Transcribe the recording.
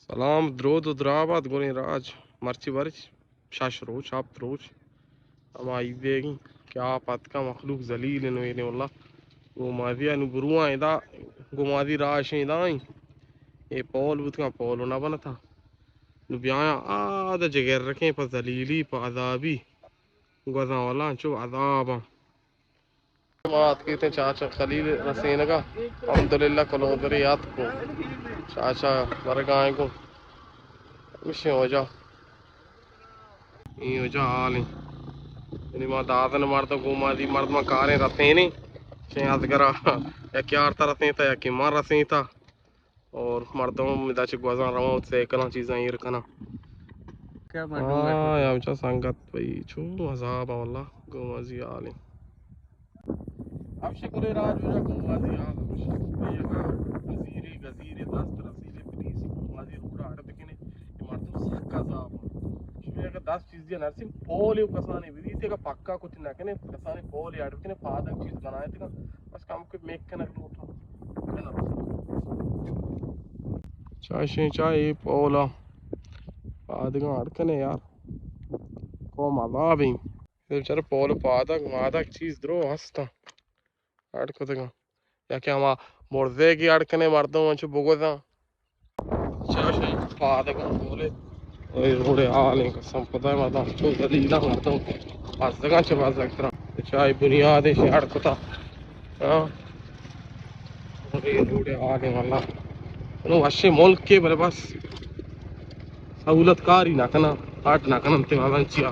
سلام، درود و درابات گلیں راج۔ مرچی برچ شش روچ، ہپت روچ، ہما عید دیگی کہ آپ اتکا، مخلوق ذلیل انت ویلے واللہ۔ گومازی ءَ نوں برواں ادا، گومازی راہ اشیں ادا ایں۔ اے پول بوتگاں، پول نہ بنتا۔ نوں بیایاں آ دہ جگر رکیں پہ ذلیلی، پہ عذابی۔ گوزاں واللہ انچو عذاباں۔ ما اتکیتیں چاچا خلیل رسینگا، الحمدللہ کلوندری اتکو۔ چاچا برگائیں گو۔ مشیں وجہ۔ این وجہ حال ہیں۔ یعنی ما دادن مردم گومازی مردم کاریں رسینے۔ چہ ازگرا یکی آرتا رسینتا، یکی من رسینتا۔ اور مردم ادا چہ گوزاں رواں، سائیکلاں چیزاں ایر کناں۔ کیا مردم بیٹھے؟ ہاں، ہمچا سنگت بھئی، چون عذاب ہے واللہ، گومازی حال ہیں۔ ہمشی گلیں راج واجہ، گومازی حال ہمشی۔ یہ گزیرے، گزیرے دست رسیدے، پولیس گومازی روڈ اڈ بکنے، یہ مردم سک عذاب ہیں۔ شما اگر دست چیزی نرسیم، پولی کسانی بدیتے، اگر پکا کچھ نہ کنے، کسانی پولی اڈ بکنے، پادک چیز بنائے تھے، بس کم کے میک کنگ لوٹا۔ چاشیں چاہ اے پولا پادگاں اڑ کنے یار، قوم عذاب ایں۔ بچارے پول پادگ مادگ چیز درو ہستاں اڑ کتگاں۔ یا کہ ہما مرزے کی اڑ کنے مردم انچو بگوزاں۔ چاشیں پادگاں پولے۔ اے روڈے حال ایں قسم خدا، مردم چو ذلیلاں، مردم بزگاں چہ بزگ ترا۔ چاہے بنیاد اش اڑ کتا۔ ہاں۔ اے روڈے حال ایں واللہ۔ انو وشیں ملک کے بلے بس سہولت کاری نہ کناں، اڈ نہ کناں تے مردم چیا۔